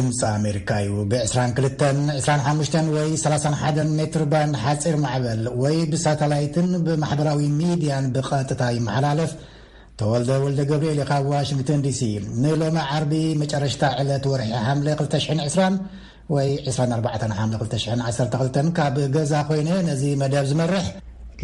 ድምፂ ኣሜሪካ እዩ። ብ22፣ 25 ወይ 31 ሜትር ባንድ ሓፂር ማዕበል ወይ ብሳተላይትን ብማሕበራዊ ሚድያን ብቐጥታ ይመሓላለፍ። ተወልደ ወልደ ገብርኤል ካብ ዋሽንግተን ዲሲ። ንሎሚ ዓርቢ መጨረሽታ ዕለት ወርሒ ሓምለ 2020 ወይ 24 ሓምለ 2012 ካብ ገዛ ኮይነ ነዚ መደብ ዝመርሕ።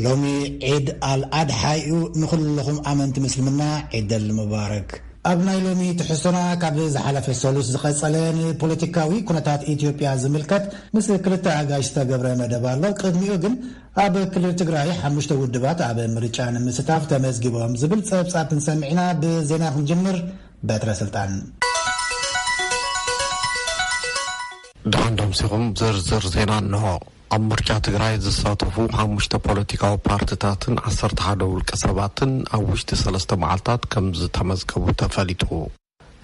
ሎሚ ዒድ ኣልኣድሓ እዩ። ንኹልኹም ኣመንቲ ምስልምና ዒደል ሙባረክ። ኣብ ናይ ሎሚ ትሕዝቶና፣ ካብ ዝሓለፈ ሰሉስ ዝቐጸለ ንፖለቲካዊ ኩነታት ኢትዮጵያ ዝምልከት ምስ ክልተ ኣጋይሽ ዝተገብረ መደብ ኣሎ። ቅድሚኡ ግን ኣብ ክልል ትግራይ ሓሙሽተ ውድባት ኣብ ምርጫ ንምስታፍ ተመዝጊቦም ዝብል ጸብጻብ ክንሰምዕ ኢና። ብዜና ክንጅምር። በትረ ስልጣን። ደሓን ዶ ኣምሲኹም። ዝርዝር ዜና እንሆ። ኣብ ምርጫ ትግራይ ዝሳተፉ ሓሙሽተ ፖለቲካዊ ፓርቲታትን 11 ውልቀ ሰባትን ኣብ ውሽጢ ሰለስተ መዓልታት ከም ዝተመዝገቡ ተፈሊጡ።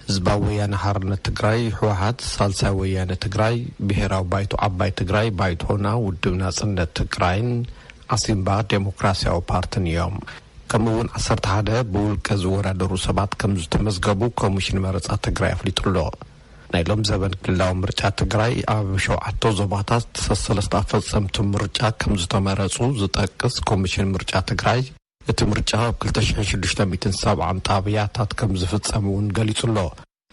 ህዝባዊ ወያነ ሓርነት ትግራይ፣ ህወሓት፣ ሳልሳይ ወያነ ትግራይ፣ ብሄራዊ ባይቶ ዓባይ ትግራይ፣ ባይቶና፣ ውድብ ናጽነት ትግራይን ዓሲምባ ዴሞክራሲያዊ ፓርትን እዮም። ከምኡ እውን 11 ብውልቀ ዝወዳደሩ ሰባት ከም ዝተመዝገቡ ኮሚሽን መረጻ ትግራይ ኣፍሊጡ ኣሎ። ናይ ሎም ዘበን ክልላዊ ምርጫ ትግራይ ኣብ ሸውዓተ ዞባታት ሰሰለስተ ኣፈጸምቲ ምርጫ ከም ዝተመረጹ ዝጠቅስ ኮሚሽን ምርጫ ትግራይ፣ እቲ ምርጫ ኣብ 2,670 ጣብያታት ከም ዝፍጸም እውን ገሊጹ ኣሎ።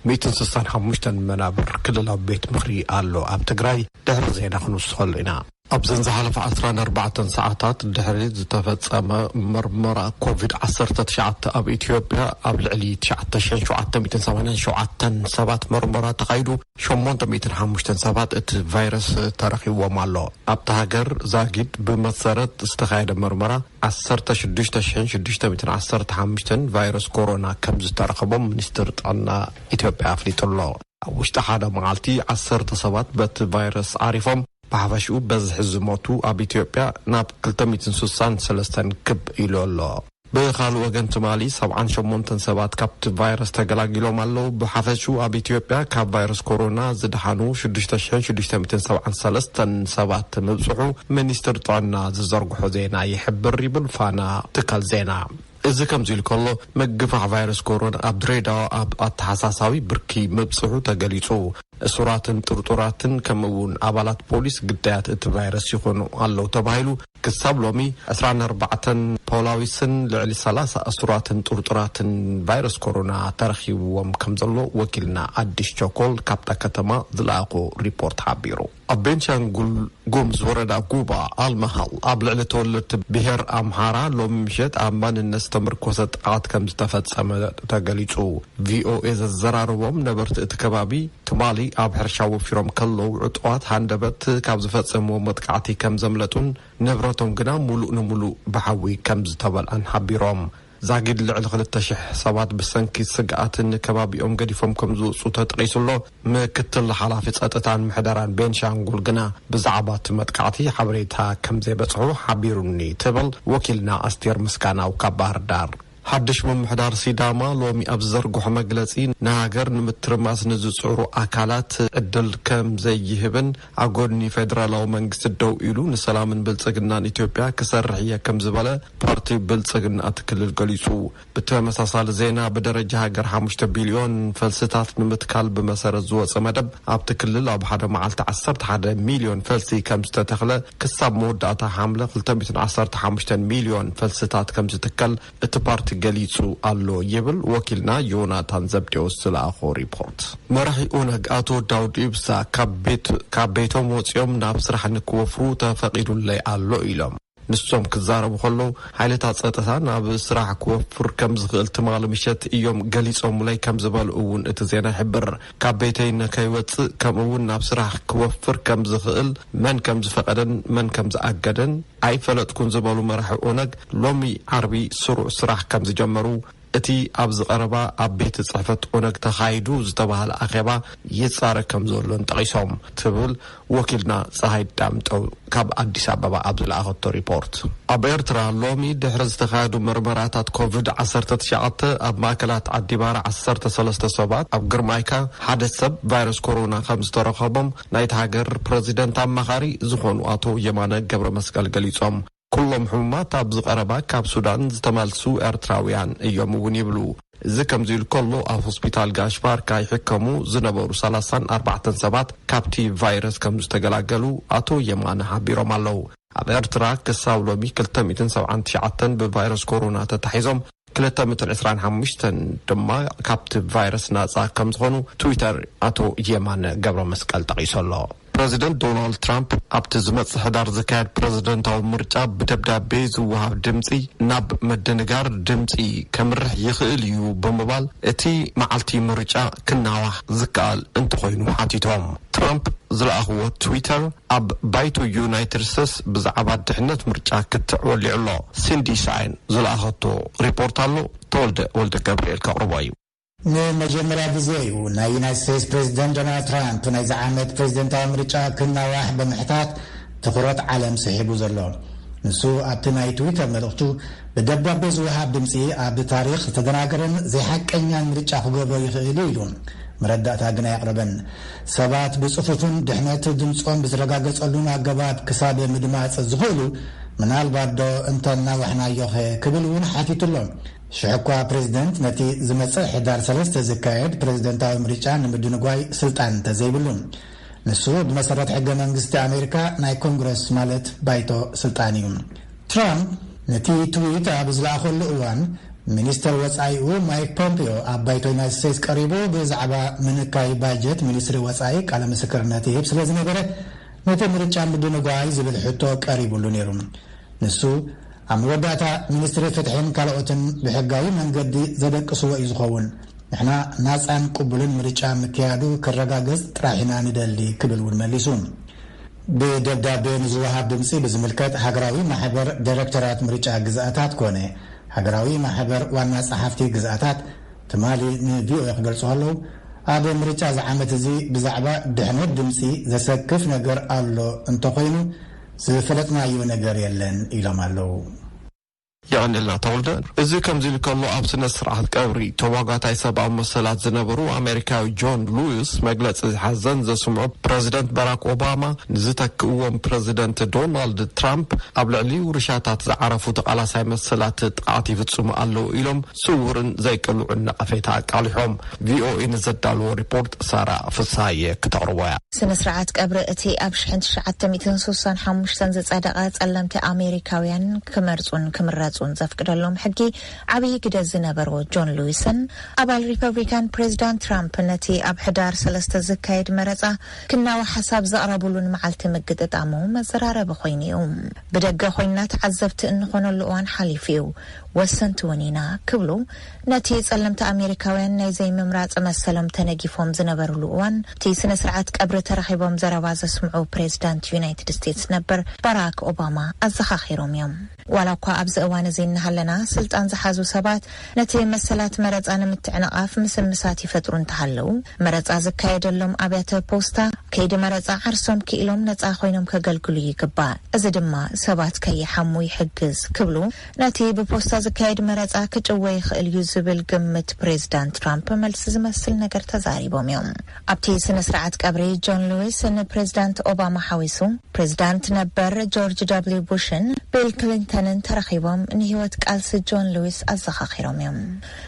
165 መናብር ክልላዊ ቤት ምኽሪ ኣሎ ኣብ ትግራይ። ድሕሪ ዜና ክንውስኸሉ ኢና። ኣብዘን ዝሓለፈ 14 ሰዓታት ድሕሪ ዝተፈጸመ መርመራ ኮቪድ-19 ኣብ ኢትዮጵያ፣ ኣብ ልዕሊ 9,787 ሰባት መርመራ ተኻይዱ፣ 805 ሰባት እቲ ቫይረስ ተረኺብዎም ኣሎ። ኣብታ ሃገር ዛጊድ ብመሰረት ዝተኻየደ መርመራ፣ 16,615 ቫይረስ ኮሮና ከም ዝተረኸቦም ሚኒስትር ጥዕና ኢትዮጵያ ኣፍሊጡ ኣሎ። ኣብ ውሽጢ ሓደ መዓልቲ 10 ሰባት በቲ ቫይረስ ዓሪፎም፣ ብሓፈሽኡ በዝሒ ዝሞቱ ኣብ ኢትዮጵያ ናብ 263 ክብ ኢሉ ኣሎ። ብኻልእ ወገን፣ ትማሊ 78 ሰባት ካብቲ ቫይረስ ተገላጊሎም ኣለዉ። ብሓፈሽኡ ኣብ ኢትዮጵያ ካብ ቫይረስ ኮሮና ዝደሓኑ 6,673 ሰባት ምብጽሑ ሚኒስትር ጥዕና ዝዘርግሖ ዜና ይሕብር፣ ይብል ፋና ትካል ዜና። እዚ ከምዚ ኢሉ ከሎ፣ ምግፋሕ ቫይረስ ኮሮና ኣብ ድሬዳዋ ኣብ ኣተሓሳሳቢ ብርኪ ምብጽሑ ተገሊጹ። እሱራትን ጥርጡራትን ከምኡ እውን ኣባላት ፖሊስ ግዳያት እቲ ቫይረስ ይኾኑ ኣለዉ ተባሂሉ። ክሳብ ሎሚ 24 ፖላዊስን ልዕሊ 30 እሱራትን ጥርጡራትን ቫይረስ ኮሮና ተረኺብዎም ከም ዘሎ ወኪልና ኣዲስ ቸኮል ካብታ ከተማ ዝለኣኾ ሪፖርት ሓቢሩ። ኣብ ቤንሻንጉል ጉምዝ ወረዳ ጉባ ኣልመሃል ኣብ ልዕሊ ተወለድቲ ብሄር ኣምሓራ ሎሚ ምሸት ኣብ ማንነት ዝተመርኮሰ ጥቃት ከም ዝተፈጸመ ተገሊጹ። ቪኦኤ ዘዘራረቦም ነበርቲ እቲ ከባቢ፣ ትማሊ ኣብ ሕርሻ ወፊሮም ከለዉ ዕጡቓት ሃንደበት ካብ ዝፈጸምዎ መጥቃዕቲ ከም ዘምለጡን ንብረቶም ግና ሙሉእ ንሙሉእ ብሓዊ ከም ዝተበልዐን ሓቢሮም። ዛጊድ ልዕሊ 2,000 ሰባት ብሰንኪ ስግኣትን ከባቢኦም ገዲፎም ከም ዝወጹ ተጠቒሱ ኣሎ። ምክትል ሓላፊ ጸጥታን ምሕደራን ቤንሻንጉል ግና ብዛዕባ እቲ መጥቃዕቲ ሓበሬታ ከም ዘይበጽሑ ሓቢሩኒ ትብል ወኪልና ኣስቴር ምስጋናው ካብ ባህር ዳር። ሓድሽ ምምሕዳር ሲዳማ ሎሚ ኣብ ዝዘርግሖ መግለጺ፣ ንሃገር ንምትርማስ ንዝጽዕሩ ኣካላት ዕድል ከም ዘይህብን ኣብ ጎድኒ ፌደራላዊ መንግስቲ ደው ኢሉ ንሰላምን ብልጽግናን ኢትዮጵያ ክሰርሕ እየ ከም ዝበለ ፓርቲ ብልጽግና እቲ ክልል ገሊጹ። ብተመሳሳሊ ዜና፣ ብደረጃ ሃገር 5 ቢልዮን ፈልስታት ንምትካል ብመሰረት ዝወጸ መደብ፣ ኣብቲ ክልል ኣብ ሓደ መዓልቲ 11 ሚልዮን ፈልሲ ከም ዝተተኽለ፣ ክሳብ መወዳእታ ሓምለ 215 ሚልዮን ፈልስታት ከም ዝትከል እቲ ፓርቲ ገሊጹ ኣሎ ይብል ወኪልና ዮናታን ዘብዴዎስ ዝለኣኾ ሪፖርት። መራሒ ኦነግ ኣቶ ዳውድ ኢብሳ ካብ ቤት-፣ ካብ ቤቶም ወጺኦም ናብ ስራሕ ንክወፍሩ ተፈቒዱለይ ኣሎ ኢሎም። ንሶም ክዛረቡ ከለዉ፣ ሓይልታት ጸጥታ ናብ ስራሕ ክወፍር ከም ዝኽእል ትማሊ ምሸት እዮም ገሊጾምለይ ከም ዝበሉ እውን እቲ ዜና ይሕብር። ካብ ቤተይ ንከይወጽእ፣ ከምኡ እውን ናብ ስራሕ ክወፍር ከም ዝኽእል መን ከም ዝፈቐደን መን ከም ዝኣገደን ኣይፈለጥኩን ዝበሉ መራሒ ኦነግ፣ ሎሚ ዓርቢ ስሩዕ ስራሕ ከም ዝጀመሩ፣ እቲ ኣብዚ ቀረባ ኣብ ቤት ጽሕፈት ኦነግ ተኻይዱ ዝተባህለ ኣኼባ ይጻረ ከም ዘሎን ጠቒሶም ትብል ወኪልና ጸሃይ ዳምጠው ካብ ኣዲስ ኣበባ ኣብ ዝለኣኸቶ ሪፖርት። ኣብ ኤርትራ ሎሚ ድሕሪ ዝተኻየዱ መርመራታት ኮቪድ-19 ኣብ ማእከላት ዓዲባራ 13 ሰባት፣ ኣብ ግርማይካ ሓደ ሰብ ቫይረስ ኮሮና ከም ዝተረኸቦም ናይቲ ሃገር ፕረዚደንት ኣማኻሪ ዝኾኑ ኣቶ የማነ ገብረ መስቀል ገሊጾም። ኩሎም ሕሙማት ኣብዚ ቀረባ ካብ ሱዳን ዝተመልሱ ኤርትራውያን እዮም እውን ይብሉ። እዚ ከምዚ ኢሉ ከሎ፣ ኣብ ሆስፒታል ጋሽ ባርካ ይሕከሙ ዝነበሩ ሰላሳን ኣርባዕተን ሰባት ካብቲ ቫይረስ ከም ዝተገላገሉ ኣቶ የማነ ሓቢሮም ኣለዉ። ኣብ ኤርትራ ክሳብ ሎሚ ክልተ ሚእትን ሰብዓን ትሽዓተን ብቫይረስ ኮሮና ተታሒዞም፣ ክልተ ሚእትን ዕስራን ሓሙሽተን ድማ ካብቲ ቫይረስ ናጻ ከም ዝኾኑ ትዊተር ኣቶ የማነ ገብረ መስቀል ጠቒሱ ኣሎ። ፕረዚደንት ዶናልድ ትራምፕ ኣብቲ ዝመጽእ ሕዳር ዝካየድ ፕረዚደንታዊ ምርጫ ብደብዳቤ ዝወሃብ ድምጺ ናብ ምድንጋር ድምጺ ከምርሕ ይኽእል እዩ ብምባል፣ እቲ መዓልቲ ምርጫ ክናዋሕ ዝከኣል እንተኾይኑ ሓቲቶም። ትራምፕ ዝለኣኽዎ ትዊተር ኣብ ባይቶ ዩናይትድ ስቴትስ ብዛዕባ ድሕነት ምርጫ ክትዕ ወሊዑ ኣሎ። ሲንዲ ሳይን ዝለኣኸቶ ሪፖርት ኣሎ። ተወልደ ወልደ ገብርኤል ከቕርቦ እዩ። ንመጀመርያ ግዜ እዩ ናይ ዩናይትድ ስቴትስ ፕሬዚደንት ዶናልድ ትራምፕ ናይዚ ዓመት ፕሬዚደንታዊ ምርጫ ክናዋሕ ብምሕታት ትኹረት ዓለም ስሒቡ ዘሎ። ንሱ ኣብቲ ናይ ትዊተር መልእኽቱ፣ ብደብዳቤ ዝወሃብ ድምፂ ኣብ ታሪኽ ዝተደናገረን ዘይሓቀኛን ምርጫ ክገብሮ ይኽእል እዩ ኢሉ። መረዳእታ ግን ኣየቕረበን። ሰባት ብጽፉፍን ድሕነት ድምጾም ብዝረጋገጸሉን ኣገባብ ክሳብ ምድማጽ ዝኽእሉ፣ ምናልባት ዶ እንተናዋሕናዮኸ ክብል እውን ሓቲቱ ኣሎ። ሽሕ እኳ ፕሬዚደንት ነቲ ዝመጽእ ሕዳር ሰለስተ ዝካየድ ፕሬዚደንታዊ ምርጫ ንምድንጓይ ስልጣን እንተዘይብሉ፣ ንሱ ብመሰረት ሕገ መንግስቲ ኣሜሪካ ናይ ኮንግረስ ማለት ባይቶ ስልጣን እዩ። ትራምፕ ነቲ ትዊት ኣብ ዝለኣኸሉ እዋን፣ ሚኒስተር ወጻኢኡ ማይክ ፖምፒዮ ኣብ ባይቶ ዩናይትድ ስቴትስ ቀሪቡ ብዛዕባ ምንካይ ባጀት ሚኒስትሪ ወጻኢ ቃለ ምስክርነት ይህብ ስለ ዝነበረ፣ ነቲ ምርጫ ምድንጓይ ዝብል ሕቶ ቀሪቡሉ ነይሩ። ንሱ፣ ኣብ መወዳእታ፣ ሚኒስትሪ ፍትሕን ካልኦትን ብሕጋዊ መንገዲ ዘደቅስዎ እዩ ዝኸውን። ንሕና ናጻን ቅቡልን ምርጫ ምክያዱ ክረጋገጽ ጥራሕ ኢና ንደሊ ክብል እውን መሊሱ። ብደብዳቤ ንዝወሃብ ድምጺ ብዝምልከት ሃገራዊ ማሕበር ዳይሬክተራት ምርጫ ግዝኣታት ኮነ ሃገራዊ ማሕበር ዋና ጸሓፍቲ ግዝኣታት ትማሊ ንቪኦኤ ክገልጹ ከለዉ፣ ኣብ ምርጫ ዝዓመት እዚ ብዛዕባ ድሕነት ድምጺ ዘሰክፍ ነገር ኣሎ እንተኾይኑ ዝፈለጥናዮ ነገር የለን ኢሎም ኣለዉ። የቐንልና ተወልደ። እዚ ከምዚ ኢሉ ከሎ፣ ኣብ ስነ ስርዓት ቀብሪ ተሟጋታይ ሰብኣዊ መሰላት ዝነበሩ ኣሜሪካዊ ጆን ሉዊስ መግለጺ ሓዘን ዘስምዑ ፕረዚደንት ባራክ ኦባማ፣ ንዝተክእዎም ፕረዚደንት ዶናልድ ትራምፕ ኣብ ልዕሊ ውርሻታት ዝዓረፉ ተቓላሳይ መሰላት ጥቕዓት ይፍጽሙ ኣለዉ ኢሎም ስውርን ዘይቅልዑን ነቐፌታ ኣቃሊሖም። ቪኦኤ ንዘዳለዎ ሪፖርት ሳራ ፍስሃየ ክተቕርቦ እያ። ስነ ስርዓት ቀብሪ እቲ ኣብ ሽሕን ትሽዓተ ሚእትን ስሳን ሓሙሽተን ዝጸደቐ ጸለምቲ ኣሜሪካውያን ክመርጹን ክምረጹን ዘፍቅደሎም ሕጊ ዓብዪ ግደ ዝነበሮ ጆን ሉዊስን ኣባል ሪፐብሊካን ፕሬዚዳንት ትራምፕ ነቲ ኣብ ሕዳር ሰለስተ ዝካየድ መረጻ ክናዋሕ ሓሳብ ዘቕረቡሉን መዓልቲ ምግጥጣሙ መዘራረቢ ኮይኑ እዩ። ብደገ ኮይንና ተዓዘብቲ እንኾነሉ እዋን ሓሊፉ እዩ፣ ወሰንቲ እውን ኢና ክብሉ ነቲ ጸለምቲ ኣሜሪካውያን ናይ ዘይምምራጽ መሰሎም ተነጊፎም ዝነበሩሉ እዋን፣ እቲ ስነ ስርዓት ቀብሪ ተረኺቦም ዘረባ ዘስምዑ ፕሬዚዳንት ዩናይትድ ስቴትስ ነበር ባራክ ኦባማ ኣዘኻኺሮም እዮም። ዋላ እኳ ኣብዚ እዋን እዚ እናሃለና ስልጣን ዝሓዙ ሰባት ነቲ መሰላት መረጻ ንምትዕንቓፍ ምስምሳት ይፈጥሩ እንተሃለዉ፣ መረጻ ዝካየደሎም ኣብያተ ፖስታ ከይዲ መረጻ ዓርሶም ክኢሎም ነጻ ኮይኖም ከገልግሉ ይግባእ። እዚ ድማ ሰባት ከይሓሙ ይሕግዝ ክብሉ ነቲ ብፖስታ ዝካየድ መረጻ ክጭወ ይኽእል እዩ ዝብል ግምት ፕሬዚዳንት ትራምፕ መልሲ ዝመስል ነገር ተዛሪቦም እዮም። ኣብቲ ስነ ስርዓት ቀብሪ ጆን ሉዊስ ንፕሬዚዳንት ኦባማ ሓዊሱ ፕሬዚዳንት ነበር ጆርጅ ደብሊው ቡሽን ቢል ክሊንተንን ተረኺቦም ንህይወት ቃልሲ ጆን ሉዊስ ኣዘኻኺሮም እዮም።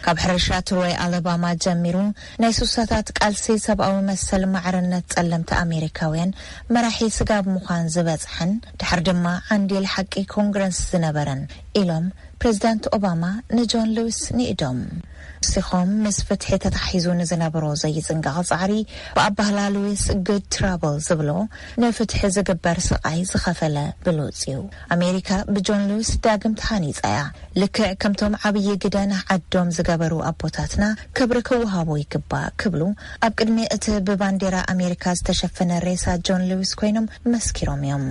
ካብ ሕርሻ ትሮይ ኣለባማ ጀሚሩ ናይ ሱሳታት ቃልሲ ሰብኣዊ መሰል ማዕርነት ጸለምቲ ኣሜሪካውያን መራሒ ስጋብ ምዃን ዝበጽሐን ድሕር ድማ ዓንዲል ሓቂ ኮንግረስ ዝነበረን ኢሎም ፕሬዚዳንት ኦባማ ንጆን ሉዊስ ንኢዶም። ንስኹም ምስ ፍትሒ ተታሒዙ ንዝነበሮ ዘይጽንቀቕ ጻዕሪ ብኣባህላ ሉዊስ ግድ ትራብል ዝብሎ ንፍትሒ ዝግበር ስቓይ ዝኸፈለ ብሉጽ እዩ። ኣሜሪካ ብጆን ሉዊስ ዳግም ተሃኒጻ እያ። ልክዕ ከምቶም ዓብዪ ግደ ንዓዶም ዝገበሩ ኣቦታትና ክብሪ ክወሃቦ ይግባእ ክብሉ ኣብ ቅድሚ እቲ ብባንዴራ ኣሜሪካ ዝተሸፈነ ሬሳ ጆን ሉዊስ ኮይኖም መስኪሮም እዮም።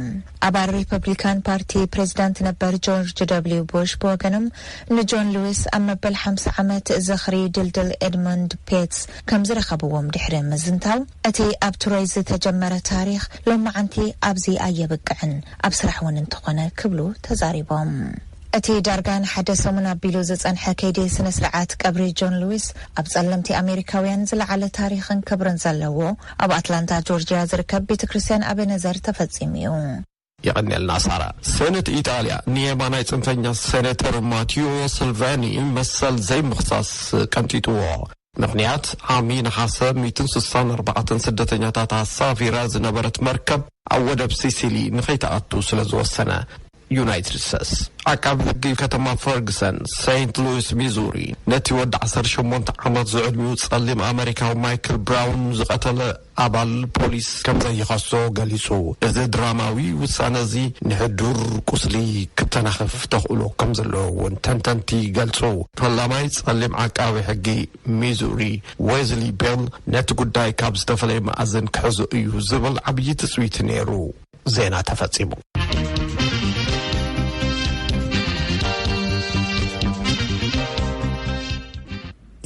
ኣባል ሪፐብሊካን ፓርቲ ፕሬዚዳንት ነበር ጆርጅ ደብሊው ቡሽ ብወገኖም ንጆን ሉዊስ ኣብ መበል ሓምሳ ዓመት ዝኽሪ ድልድል ኤድመንድ ፔትስ ከም ዝረኸብዎም ድሕሪ ምዝንታው፣ እቲ ኣብ ትሮይ ዝተጀመረ ታሪኽ ሎማዓንቲ ኣብዚ ኣየብቅዕን፣ ኣብ ስራሕ እውን እንተኾነ ክብሉ ተዛሪቦም። እቲ ዳርጋ ንሓደ ሰሙን ኣቢሉ ዝጸንሐ ከይዲ ስነ ስርዓት ቀብሪ ጆን ሉዊስ ኣብ ጸለምቲ ኣሜሪካውያን ዝለዓለ ታሪኽን ክብርን ዘለዎ ኣብ ኣትላንታ ጆርጅያ ዝርከብ ቤተ ክርስቲያን ኣቤነዘር ተፈጺሙ እዩ። የቐንየልና ሳራ። ሴኔት ኢጣልያ ንየማናይ ጽንፈኛ ሴኔተር ማቲዮ ሰልቫኒ መሰል ዘይምኽሳስ ቀንጢጥዎ። ምኽንያት፣ ዓሚ ነሓሰ ሚእትን ስሳን ኣርባዕተን ስደተኛታት ኣሳፊራ ዝነበረት መርከብ ኣብ ወደብ ሲሲሊ ንኸይትኣቱ ስለ ዝወሰነ። ዩናይትድ ስቴትስ። ዓቃቢ ሕጊ ከተማ ፈርግሰን፣ ሴንት ሉዊስ ሚዙሪ፣ ነቲ ወዲ ዓሰርተ ሸሞንተ ዓመት ዝዕድሚኡ ጸሊም ኣመሪካዊ ማይክል ብራውን ዝቐተለ ኣባል ፖሊስ ከም ዘይኸሶ ገሊጹ። እዚ ድራማዊ ውሳነ እዚ ንሕዱር ቁስሊ ክተናኽፍ ተኽእሎ ከም ዘለዎ እውን ተንተንቲ ይገልጹ። ፈላማይ ጸሊም ዓቃቢ ሕጊ ሚዙሪ ዌዝሊ ቤል ነቲ ጉዳይ ካብ ዝተፈለየ መኣዝን ክሕዞ እዩ ዝብል ዓብዪ ትጽቢት ነይሩ። ዜና ተፈጺሙ።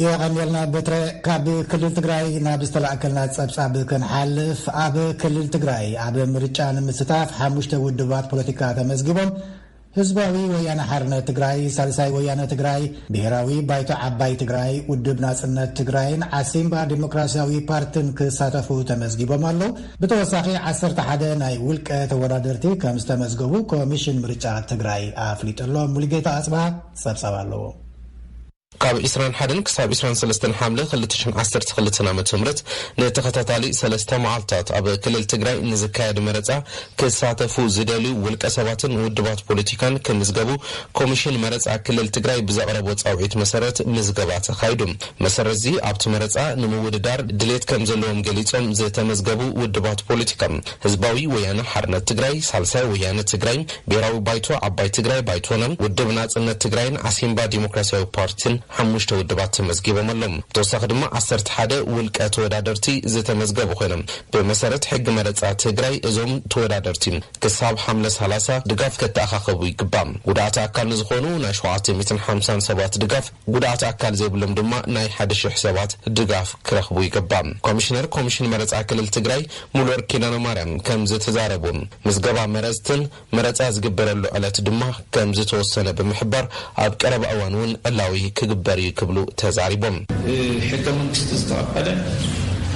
የቐንየልና በትረ። ካብ ክልል ትግራይ ናብ ዝተላእከልና ጸብጻብ ክንሓልፍ፣ ኣብ ክልል ትግራይ ኣብ ምርጫ ንምስታፍ ሓሙሽተ ውድባት ፖለቲካ ተመዝጊቦም። ህዝባዊ ወያነ ሓርነት ትግራይ፣ ሳልሳይ ወያነ ትግራይ፣ ብሔራዊ ባይቶ ዓባይ ትግራይ፣ ውድብ ናጽነት ትግራይን ዓሲምባ ዲሞክራሲያዊ ፓርትን ክሳተፉ ተመዝጊቦም ኣለዉ። ብተወሳኺ ዓሰርተ ሓደ ናይ ውልቀ ተወዳደርቲ ከም ዝተመዝገቡ ኮሚሽን ምርጫ ትግራይ ኣፍሊጡ ኣሎ። ሙሉጌታ ኣጽብሃ ጸብጻብ ኣለዎ። ካብ ዕስራን ሓደን ክሳብ ዕስራን ሰለስተን ሓምለ ክልተ ሽሕን ዓሰርተ ክልተን ዓመተ ምህረት ንተኸታታሊ ሰለስተ መዓልታት ኣብ ክልል ትግራይ ንዝካየድ መረጻ ክሳተፉ ዝደልዩ ውልቀ ሰባትን ውድባት ፖለቲካን ክምዝገቡ ኮሚሽን መረጻ ክልል ትግራይ ብዘቕረቦ ጻውዒት መሰረት ምዝገባ ተኻይዱ። መሰረት እዚ ኣብቲ መረጻ ንምውድዳር ድሌት ከም ዘለዎም ገሊጾም ዝተመዝገቡ ውድባት ፖለቲካ ህዝባዊ ወያነ ሓርነት ትግራይ፣ ሳልሳይ ወያነ ትግራይ፣ ብሔራዊ ባይቶ ዓባይ ትግራይ ባይቶና፣ ውድብ ናጽነት ትግራይን ዓሲምባ ዲሞክራሲያዊ ፓርቲን ሓሙሽተ ውድባት ተመዝጊቦም ኣለዉ። ብተወሳኺ ድማ ዓሰርተ ሓደ ውልቀ ተወዳደርቲ ዝተመዝገቡ ኮይኖም፣ ብመሰረት ሕጊ መረጻ ትግራይ እዞም ተወዳደርቲ ክሳብ ሓምለ ሰላሳ ድጋፍ ከተኣኻኸቡ ይግባእ። ጉድኣት ኣካል ንዝኾኑ ናይ ሸውዓተ ሚእትን ሓምሳን ሰባት ድጋፍ፣ ጉድኣት ኣካል ዘይብሎም ድማ ናይ ሓደ ሽሕ ሰባት ድጋፍ ክረኽቡ ይግባእ። ኮሚሽነር ኮሚሽን መረጻ ክልል ትግራይ ሙሉወርቅ ኪዳነ ማርያም ከም ዝተዛረቡ፣ ምዝገባ መረጽትን መረጻ ዝግበረሉ ዕለት ድማ ከም ዝተወሰነ ብምሕባር፣ ኣብ ቀረባ እዋን እውን ዕላዊ ክግበር እዩ ክብሉ ተዛሪቦም። ሕገ መንግስቲ ዝተቐበለ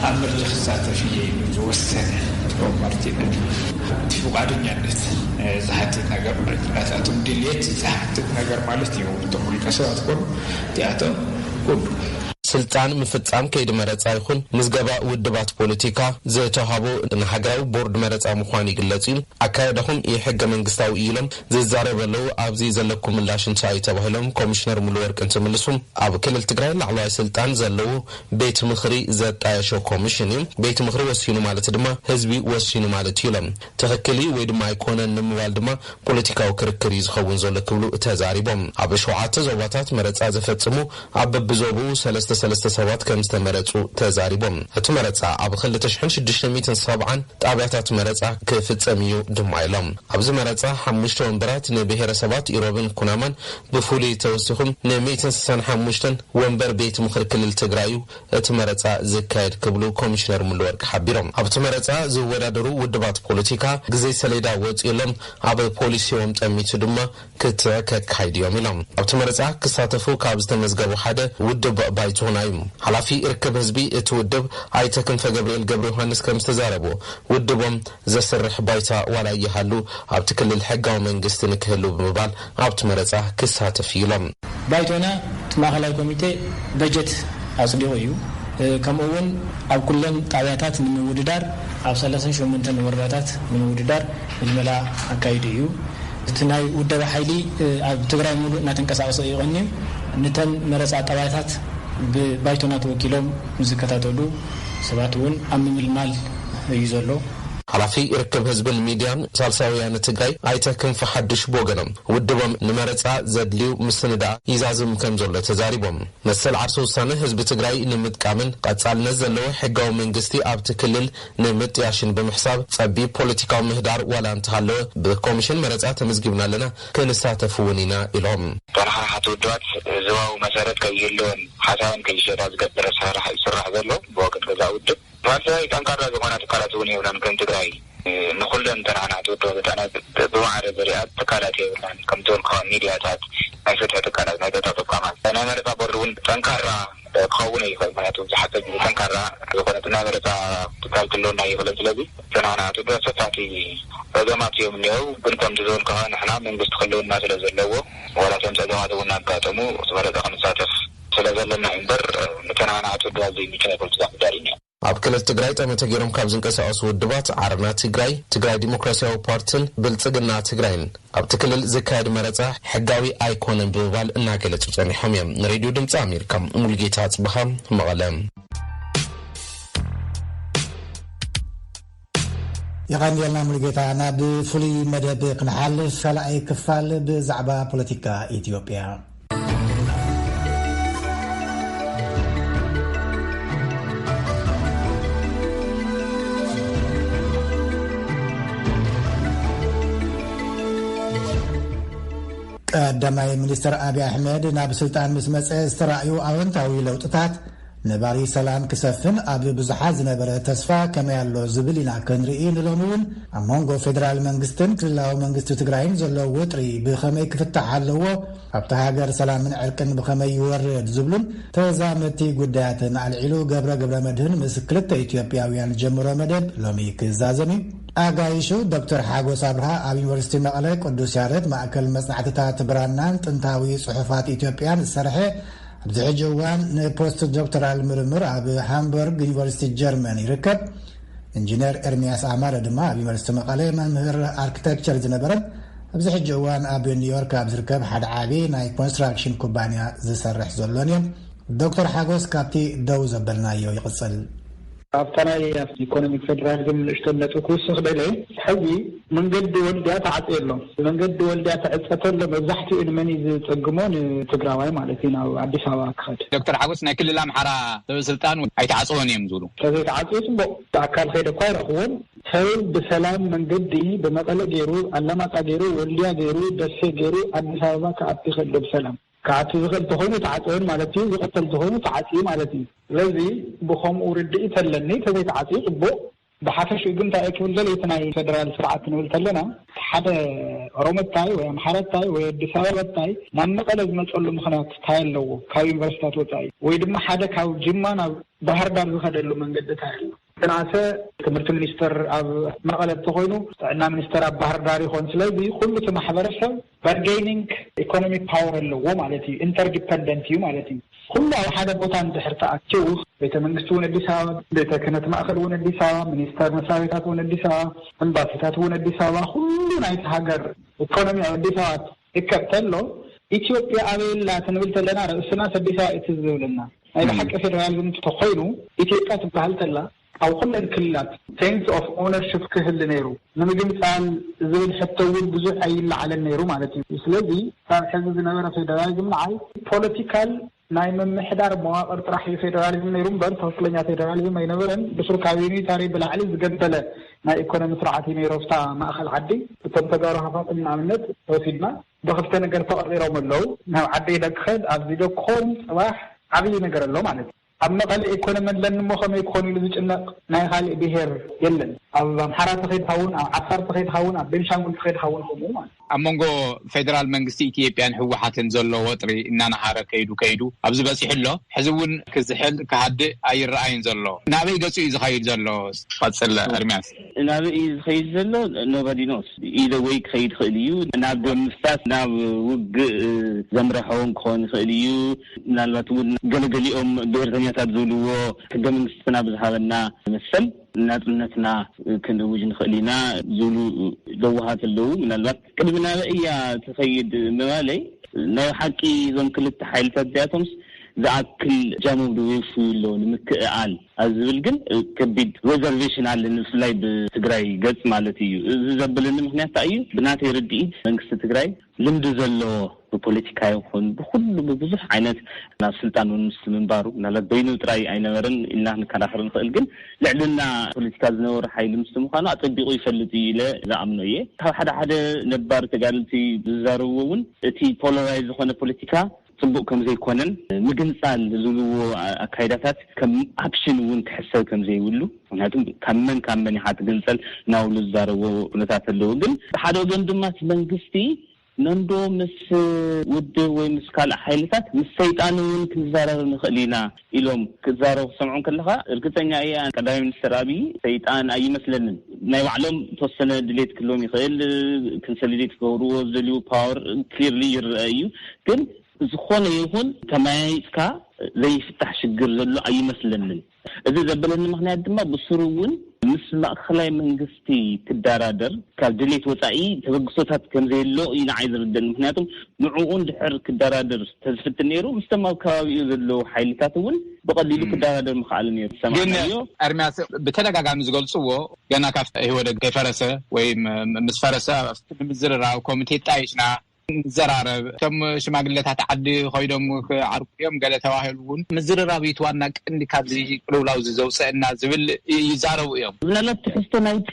ኣብ ምርጫ ክሳተፍ እየ ኢሉ ዝወሰነ ፓርቲ፣ እቲ ፍቓደኛነት ዝሓትት ነገር ማለት እዩ። ናታቶም ድልየት ዝሓትት ነገር ማለት እዩ። እቶም ውልቀ ሰባት ኮኑ እቲኣቶም ኩሉ ስልጣን ምፍጻም ከይዲ መረጻ ይኹን ምዝገባ ውድባት ፖለቲካ ዝተዋህቦ ንሃገራዊ ቦርድ መረጻ ምዃኑ ይግለጽ እዩ። ኣካያዳኹም ኢ-ሕገ መንግስታዊ እዩ ኢሎም ዝዛረቡ ኣለዉ። ኣብዚ ዘለኩም ምላሽ እንታይ እዩ ተባሂሎም ኮሚሽነር ሙሉወርቅ እንትምልሱ፣ ኣብ ክልል ትግራይ ላዕለዋይ ስልጣን ዘለዎ ቤት ምኽሪ ዘጣየሾ ኮሚሽን እዩ። ቤት ምኽሪ ወሲኑ ማለት ድማ ህዝቢ ወሲኑ ማለት እዩ ኢሎም። ትኽክል እዩ ወይ ድማ ኣይኮነን ንምባል ድማ ፖለቲካዊ ክርክር እዩ ዝኸውን ዘሎ ክብሉ ተዛሪቦም። ኣብ ሸውዓተ ዞባታት መረጻ ዘፈጽሙ ኣብ በብዞብኡ ሰለስተ ሰለስተ ሰባት ከም ዝተመረጹ ተዛሪቦም። እቲ መረጻ ኣብ ክልተ ሽሕን ሽዱሽተ ሚእትን ሰብዓን ጣብያታት መረጻ ክፍጸም እዩ ድማ ኢሎም። ኣብዚ መረጻ ሓሙሽተ ወንበራት ንብሔረሰባት ኢሮብን ኩናማን ብፍሉይ ተወሲኹ ን ሚእትን ስሳን ሓሙሽተን ወንበር ቤት ምኽሪ ክልል ትግራይ እዩ እቲ መረጻ ዝካየድ ክብሉ ኮሚሽነር ሙሉወርቅ ሓቢሮም። ኣብቲ መረጻ ዝወዳደሩ ውድባት ፖለቲካ ግዜ ሰሌዳ ወጺኡሎም ኣብ ፖሊሲኦም ጠሚቱ ድማ ክትዕ ከካይዱ እዮም ኢሎም። ኣብቲ መረጻ ክሳተፉ ካብ ዝተመዝገቡ ሓደ ውድብ ባይቶና እዩ። ሓላፊ ርክብ ህዝቢ እቲ ውድብ ኣይተ ክንፈ ገብርኤል ገብረ ዮሃንስ ከም ዝተዛረቡ፣ ውድቦም ዘስርሕ ባይታ ዋላ ይሃሉ ኣብቲ ክልል ሕጋዊ መንግስቲ ንክህሉ ብምባል ኣብቲ መረጻ ክሳተፍ እዩ ኢሎም። ባይቶና እቲ ማእኸላይ ኮሚቴ በጀት ኣጽዲቑ እዩ። ከምኡ እውን ኣብ ኩለን ጣብያታት ንምውድዳር፣ ኣብ ሰላሳን ሸሞንተን ወረዳታት ንምውድዳር ምልመላ ኣካይዱ እዩ። እቲ ናይ ውደባ ሓይሊ ኣብ ትግራይ ሙሉእ እናተንቀሳቐሰ እዩ ቀንዩ። ንተን መረፃ ጣብያታት ብባይቶና ተወኪሎም ዝከታተሉ ሰባት እውን ኣብ ምምልማል እዩ ዘሎ። ሓላፊ ርክብ ህዝብን ሚድያን ሳልሳይ ወያነ ትግራይ ኣይተ ክንፈ ሓዱሽ ብወገኖም፣ ውድቦም ንመረፃ ዘድልዩ ምስንዳእ ይዛዝም ከም ዘሎ ተዛሪቦም። መሰል ዓርሰ ውሳነ ህዝቢ ትግራይ ንምጥቃምን ቀፃልነት ዘለዎ ሕጋዊ መንግስቲ ኣብቲ ክልል ንምጥያሽን ብምሕሳብ፣ ፀቢብ ፖለቲካዊ ምህዳር ዋላ እንተሃለወ፣ ብኮሚሽን መረፃ ተመዝጊብና ኣለና፣ ክንሳተፍ እውን ኢና ኢሎም። ተነሓናሓቲ ውድባት ህዝባዊ መሰረት ከይህልወን ሓሳበን ከይሸጣ ዝገብር ኣሰራርሓ እዩ ዝስራሕ ዘሎ ብወገን ገዛ ውድብ። ሳልሳይ፣ ጠንካራ ዝኾና ትካላት እውን የብላን። ከም ትግራይ ንኹለን ተነሓናሕቲ ውድባት ብማዕረ ዘሪኣ ትካላት የብላን። ከም ዝበልኩኻ፣ ሚድያታት፣ ናይ ፍትሒ ትካላት፣ ናይ ጸጥታ ተቋማት፣ ናይ መረፃ ቦርድ እውን ጠንካራ ክኸውን ኣይኽእል። ምክንያቱ ብዙሓት ሰብ ጠንካራ ዝኾነት ናይ መረፃ ትካል ክህልወና ኣይኽእልን። ስለዚ እተን ሃናሃቱ ድሮ ሰፋቲ ፀገማት እዮም እኒአው። ግን ከምቲ ዝበልኩኻ ንሕና መንግስቲ ክህልወና ስለ ዘለዎ ዋላ እቶም ፀገማት እውን እናጋጠሙ እቲ መረፃ ክንሳተፍ ስለ ዘለና እዩ እምበር፣ እተን ሃናሃቱ ድሮ ዘይምቹ ናይ ፖለቲካ ምህዳር እዩ እኒኦ። ኣብ ክልል ትግራይ ጠመተ ገይሮም ካብ ዝንቀሳቐሱ ውድባት ዓረና ትግራይ፣ ትግራይ ዲሞክራሲያዊ ፓርትን ብልጽግና ትግራይን ኣብቲ ክልል ዝካየድ መረጻ ሕጋዊ ኣይኮነን ብምባል እናገለጹ ጸኒሖም እዮም። ንሬድዮ ድምጺ ኣሜሪካ ሙሉጌታ ኣጽብሃ መቐለ። የቐንየልና ሙሉጌታ። ናብ ፍሉይ መደብ ክንሓልፍ ካልኣይ ክፋል ብዛዕባ ፖለቲካ ኢትዮጵያ። ቀዳማይ ሚኒስትር ኣብይ ኣሕመድ ናብ ስልጣን ምስ መጸ ዝተራእዩ ኣወንታዊ ለውጥታት ነባሪ ሰላም ክሰፍን ኣብ ብዙሓት ዝነበረ ተስፋ ከመይ ኣሎ ዝብል ኢና ክንርኢ። ንሎሚ እውን ኣብ መንጎ ፌደራል መንግስትን ክልላዊ መንግስቲ ትግራይን ዘሎ ወጥሪ ብኸመይ ክፍታሕ ኣለዎ፣ ኣብታ ሃገር ሰላምን ዕርቅን ብኸመይ ይወርድ ዝብሉን ተዛመድቲ ጉዳያትን ኣልዒሉ ገብረ ገብረ መድህን ምስ ክልተ ኢትዮጵያውያን ጀምሮ መደብ ሎሚ ክዛዘም እዩ። ኣጋይሹ ዶክተር ሓጎስ ኣብርሃ ኣብ ዩኒቨርሲቲ መቐለ ቅዱስ ያሬድ ማእከል መጽናዕትታት ብራናን ጥንታዊ ጽሑፋት ኢትዮጵያን ዝሰርሐ ኣብዚ ሕጂ እዋን ንፖስት ዶክተራል ምርምር ኣብ ሃምበርግ ዩኒቨርሲቲ ጀርመን ይርከብ። ኢንጂነር ኤርሚያስ ኣማረ ድማ ኣብ ዩኒቨርሲቲ መቐለ መምህር ኣርክቴክቸር ዝነበረን ኣብዚ ሕጂ እዋን ኣብ ኒውዮርክ ኣብ ዝርከብ ሓደ ዓቢ ናይ ኮንስትራክሽን ኩባንያ ዝሰርሕ ዘሎን እዮም። ዶክተር ሓጎስ ካብቲ ደው ዘበልናዮ ይቕጽል። ኣብታ ናይ ኢኮኖሚክ ፌደራሊዝም ንእሽቶ ነጥቢ ክውስኽ ደለ፣ ሕዚ መንገዲ ወልድያ ተዓፅዩ ኣሎ። መንገዲ ወልድያ ተዕፀ ተሎ መብዛሕትኡ ንመን እዩ ዝፀግሞ? ንትግራዋይ ማለት እዩ፣ ናብ ኣዲስ ኣበባ ክኸድ። ዶክተር ሓጎስ፣ ናይ ክልል ኣምሓራ ሰበ ስልጣን እውን ኣይተዓፀወን እዮም ዝብሉ። ተዘይተዓፅዩ ፅቡቕ፣ ብኣካል ከይደ እኳ ኣይረኽቦን። ሰብ ብሰላም መንገዲ ብመቐለ ገይሩ፣ ኣላማጣ ገይሩ፣ ወልድያ ገይሩ፣ ደሴ ገይሩ ኣዲስ ኣበባ ክኣቱ ይኽእል ዶ ብሰላም? ክኣቱ ዝኽእል ተኾይኑ ተዓፅወን ማለት እዩ፣ ዝቕተል ተኾይኑ ተዓፅዩ ማለት እዩ። ስለዚ ብኸምኡ ርድኢት ኣለኒ። ተዘይተዓፅዩ ፅቡቕ። ብሓፈሽኡ ግን እንታይ ክብል ደለ፣ እቲ ናይ ፌደራል ስርዓት ክንብል ከለና፣ ሓደ ኦሮሞ እንታይ ወይ ኣምሓራ እንታይ ወይ ኣዲስ ኣበባ እንታይ ናብ መቐለ ዝመፀሉ ምኽንያት እንታይ ኣለዎ? ካብ ዩኒቨርሲታት ወፃኢ ወይ ድማ ሓደ ካብ ጅማ ናብ ባህር ዳር ዝኸደሉ መንገዲ እንታይ ኣሎ? ተናሰ ትምህርቲ ሚኒስተር ኣብ መቐለ እንተኾይኑ፣ ጥዕና ሚኒስተር ኣብ ባህር ዳር ይኾን። ስለዚ ኩሉ እቲ ማሕበረሰብ ባርጌኒንግ ኢኮኖሚክ ፓወር ኣለዎ ማለት እዩ። ኢንተርዲፐንደንት እዩ ማለት እዩ። ኩሉ ኣብ ሓደ ቦታ እንድሕር ተኣኪቡ፣ ቤተ መንግስቲ እውን ኣዲስ ኣበባ፣ ቤተ ክህነት ማእከል እውን ኣዲስ ኣበባ፣ ሚኒስተር መስሪያ ቤታት እውን ኣዲስ ኣበባ፣ ኤምባሲታት እውን ኣዲስ ኣበባ፣ ኩሉ ናይቲ ሃገር ኢኮኖሚ ኣብ ኣዲስ ኣበባ ይርከብ ተሎ፣ ኢትዮጵያ ኣበይ ኣላ ክንብል ተለና፣ ርእስና ኣዲስ ኣበባ እዩ ትዝ ዝብለና። ናይ ብሓቂ ፌደራሊዝም እንተኾይኑ፣ ኢትዮጵያ ትበሃል ተላ ኣብ ኩለን ክልላት ሴንስ ኦፍ ኦነርሽፕ ክህሊ ነይሩ። ንምግምፃል ዝብል ሕቶ እውን ብዙሕ ኣይለዓለን ነይሩ ማለት እዩ። ስለዚ ካብ ሕዚ ዝነበረ ፌደራሊዝም ንዓይ ፖለቲካል ናይ ምምሕዳር መዋቕር ጥራሕ እዩ ፌደራሊዝም ነይሩ እምበር ትኽክለኛ ፌደራሊዝም ኣይነበረን። ብሱር ካብ ዩኒታሪ ብላዕሊ ዝገንፈለ ናይ ኢኮኖሚ ስርዓት እዩ ነይሩ ኣብታ ማእኸል ዓዲ። እቶም ተጋሩ ሃፋትም ንኣብነት ወሲድና ብኽልተ ነገር ተቐፂሮም ኣለዉ። ናብ ዓዲ ኢለ ክኸድ ኣብዚ ዶ ክኸውን ፅባሕ ዓብዪ ነገር ኣሎ ማለት እዩ። ኣብ መቐለ ኢኮኖሚ ኣለኒ እሞ ከመይ ክኾን ኢሉ ዝጭነቕ ናይ ካልእ ብሄር የለን። ኣብ ኣምሓራ ተኸይድካ እውን፣ ኣብ ዓፋር ተኸይድካ እውን፣ ኣብ ቤንሻንጉል ተኸይድካ እውን ከምኡ ማለት እዩ። ኣብ መንጎ ፌደራል መንግስቲ ኢትዮጵያን ህወሓትን ዘሎ ወጥሪ እናነሃረ ከይዱ ከይዱ ኣብዚ በፂሑ ኣሎ። ሕዚ እውን ክዝሕል ክሃድእ ኣይረኣይን ዘሎ። ናበይ ገፁ እዩ ዝኸይድ ዘሎ? ቀፅል ኤርሚያስ። ናበይ እዩ ዝኸይድ ዘሎ? ኖባዲ ኖስ። ኢደ ወይ ክኸይድ ይኽእል እዩ። ናብ ደም ምፍሳስ፣ ናብ ውግእ ዘምርሐውን ክኸውን ይኽእል እዩ። ምናልባት እውን ገለገሊኦም ብሄርተኛታት ዝብልዎ ሕገ መንግስትና ብዝሃበና መሰል ናጽነትና ክንእውጅ ንኽእል ኢና ዝብሉ ለዋሃት ኣለዉ። ምናልባት ቅድሚ ናበይ እያ ትኸይድ ምባለይ፣ ናይ ሓቂ እዞም ክልተ ሓይልታት እዚኣቶምስ ዝኣክል ጃሞም ዶ የውፍዩ ኣለዉ ንምክእኣል ኣብ ዝብል ግን ከቢድ ሬዘርቬሽን ኣለኒ፣ ብፍላይ ብትግራይ ገጽ ማለት እዩ። እዚ ዘብለኒ ምኽንያት እንታይ እዩ? ብናተይ ርድኢት መንግስቲ ትግራይ ልምዲ ዘለዎ ብፖለቲካ ይኹን ብኹሉ ብብዙሕ ዓይነት ናብ ስልጣን እውን ምስ ምንባሩ፣ ምናልባት በይኑ ጥራይ ኣይነበረን ኢልና ክንከራኸር ንኽእል፣ ግን ልዕልና ፖለቲካ ዝነበሩ ሓይሊ ምስ ምዃኑ ኣጸቢቑ ይፈልጥ እዩ ኢለ ዝኣምኖ እየ። ካብ ሓደ ሓደ ነባር ተጋደልቲ ዝዛረብዎ እውን እቲ ፖላራይዝ ዝኾነ ፖለቲካ ጽቡቕ ከም ዘይኮነን ምግንጻል ዝብልዎ ኣካይዳታት ከም ኣፕሽን እውን ክሕሰብ ከም ዘይብሉ፣ ምክንያቱም ካብ መን ካብ መን ኢኻ ትግንጸል እናበሉ ዝዛረብዎ ኩነታት ኣለዉ። ግን ብሓደ ወገን ድማ እቲ መንግስቲ ነንዶ ምስ ውድብ ወይ ምስ ካልእ ሓይልታት ምስ ሰይጣን እውን ክንዛረብ ንኽእል ኢና ኢሎም ክዛረቡ ክሰምዖም ከለኻ፣ እርግጸኛ እየ ቀዳማይ ሚኒስትር ኣብይ ሰይጣን ኣይመስለንን። ናይ ባዕሎም ተወሰነ ድሌት ክህልዎም ይኽእል፣ ኮንሶሊዴት ክገብርዎ ዝደልዩ ፓወር ክሊርሊ ይረአ እዩ። ግን ዝኾነ ይኹን ተመያይጥካ ዘይፍታሕ ሽግር ዘሎ ኣይመስለንን። እዚ ዘበለኒ ምኽንያት ድማ ብስሩ እውን ምስ ማእኸላይ መንግስቲ ክደራደር ካብ ድሌት ወፃኢ ተበግሶታት ከም ዘየሎ እዩ ንዓይ ዝርደን። ምክንያቱም ንዕኡ እንድሕር ክደራደር ተዝፍትን ነይሩ፣ ምስቶም ኣብ ከባቢኡ ዘለዉ ሓይልታት እውን ብቐሊሉ ክደራደር ምኽኣል ነይሩ። ግን ሰማዕናዮ። ኤርሚያስ፣ ብተደጋጋሚ ዝገልፅዎ፣ ገና ካብ ኢህወደግ ከይፈረሰ ወይ ም- ምስ ፈረሰ ኣብቲ ንምዝርራብ ኮሚቴ ጣይሽና ንዘራረብ፣ እቶም ሽማግሌታት ዓዲ ኮይዶም ክዓርቁ እዮም ገለ ተባሂሉ እውን፣ ምዝርራብ እዩ እቲ ዋና ቀንዲ ካብዚ ቅልውላው እዚ ዘውፅአና ዝብል ይ- ይዛረቡ እዮም። ምናልባት ትሕዝቶ ናይቲ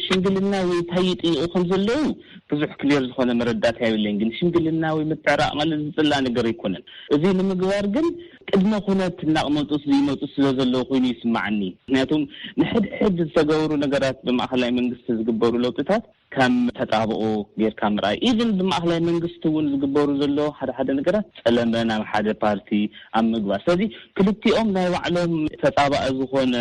ሽምግልና ወይ እንታይ ይጥይቁ ከም ዘለዉ ብዙሕ ክሊር ዝኾነ መረዳእታ የብለይን። ግን ሽምግልና ወይ ምትዕራቕ ማለት ዝፅላእ ነገር ኣይኮነን። እዚ ንምግባር ግን ቅድመ ኩነት እናቕመጡ ይመፁ ስለ ዘለዉ ኮይኑ ይስማዓኒ። ምክንያቱም ንሕድሕድ ዝተገብሩ ነገራት ብማእኸላይ መንግስቲ ዝግበሩ ለውጥታት ከም ተጣብኦ ጌርካ ምርኣይ፣ ኢቭን ብማእኸላይ መንግስቲ እውን ዝግበሩ ዘለዉ ሓደ ሓደ ነገራት ፀለመ ናብ ሓደ ፓርቲ ኣብ ምግባር። ስለዚ ክልቲኦም ናይ ባዕሎም ተጣባኢ ዝኾነ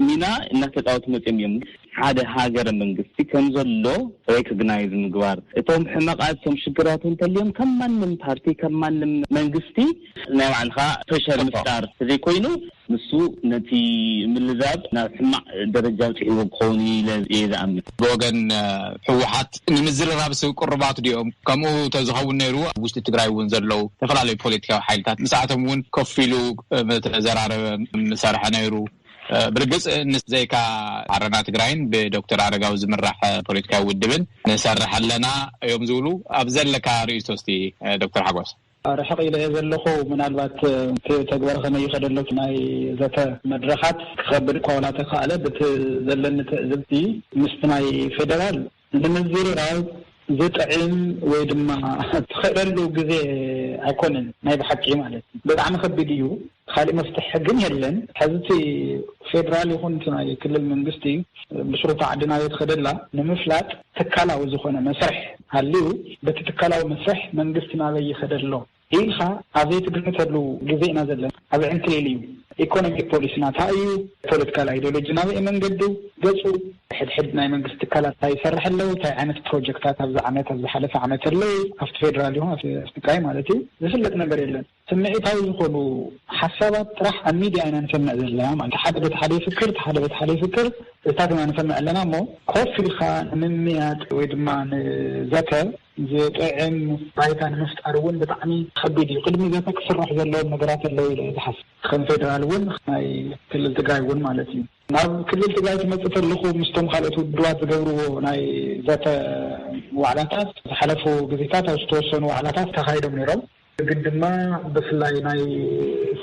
ሚና እናተፃወቱ መፅኦም እዮም። ሓደ ሃገረ መንግስቲ ከም ዘሎ ሬኮግናይዝ ምግባር፣ እቶም ሕመቃት እቶም ሽግራት እንተልዮም ከም ማንም ፓርቲ ከም ማንም መንግስቲ ናይ ባዕልካ ፕሬሸር ምፍጣር ዘይኮይኑ ንሱ ነቲ ምልዛብ ናብ ሕማቕ ደረጃ ኣብፅሕዎ ክኸውን ኢለ እየ ዝኣምን። ብወገን ህወሓት ንምዝርራብ ስብ ቅሩባት ድኦም? ከምኡ ተዝኸውን ነይሩ ኣብ ውሽጢ ትግራይ እውን ዘለዉ ዝተፈላለዩ ፖለቲካዊ ሓይልታት ምስኣቶም እውን ከፊሉ ምተዘራረበ ምሰርሐ ነይሩ። ብርግፅ ንዘይካ ዓረና ትግራይን ብዶክተር ኣረጋዊ ዝምራሕ ፖለቲካዊ ውድብን ንሰርሕ ኣለና እዮም ዝብሉ። ኣብ ዘለካ ርእይቶ እስቲ ዶክተር ሓጎስ። ርሕቕ ኢለ እየ ዘለኹ። ምናልባት እቲ ተግባር ከመይ ይኸደሎ ናይ ዘተ መድረኻት ክኸብድ እኳ ዋላ ተኻእለ፣ ብቲ ዘለኒ ትዕዝብቲ ምስቲ ናይ ፌደራል ንምዝርራብ ዝጥዕም ወይ ድማ ትኽእለሉ ግዜ ኣይኮነን። ናይ ብሓቂ ማለት እዩ ብጣዕሚ ከቢድ እዩ። ካሊእ መፍትሒ ግን የለን። ሕዚ እቲ ፌደራል ይኹን እቲ ናይ ክልል መንግስቲ ብስሩታ ዓዲ ናበይ ትኸደላ ንምፍላጥ ትካላዊ ዝኾነ መስርሕ ሃልዩ፣ በቲ ትካላዊ መስርሕ መንግስቲ ናበይ ይኸደ ኣሎ ኢልካ ኣብ ዘይትግምተሉ ግዜ ኢና ዘለና። ኣብ ዕንክሊል እዩ። ኢኮኖሚክ ፖሊሲ ናታ እዩ፣ ፖለቲካል ኣይዲዮሎጂ ናበይ መንገዱ ገፁ፣ ሕድሕድ ናይ መንግስቲ ትካላት እንታይ ይሰርሕ ኣለዉ፣ እንታይ ዓይነት ፕሮጀክታት ኣብዚ ዓመት፣ ኣብ ዝሓለፈ ዓመት ኣለዉ፣ ኣብቲ ፌደራል ይኹን ኣብቲ ትግራይ ማለት እዩ፣ ዝፍለጥ ነገር የለን። ስምዒታዊ ዝኾኑ ሓሳባት ጥራሕ ኣብ ሚድያ ኢና ንሰምዕ ዘለና ማለት፣ ሓደ በቲ ሓደ ይፍክር፣ እቲ ሓደ በቲ ሓደ ይፍክር፣ እዚታት ኢና ንሰምዕ ኣለና። እሞ ኮፍ ኢልካ ንምምያጥ ወይ ድማ ንዘተ ዝጥዕም ባይታ ንምፍጣር እውን ብጣዕሚ ከቢድ እዩ። ቅድሚ ዘተ ክስራሕ ዘለዎም ነገራት ኣለዉ ኢለ እየ ዝሓስብ። ከም ፌደራል እውን ናይ ክልል ትግራይ እውን ማለት እዩ። ናብ ክልል ትግራይ ትመፅእ ተለኹ ምስቶም ካልኦት ውድባት ዝገብርዎ ናይ ዘተ ዋዕላታት ዝሓለፉ ግዜታት ኣብ ዝተወሰኑ ዋዕላታት ተኻይዶም ነይሮም። ግን ድማ ብፍላይ ናይ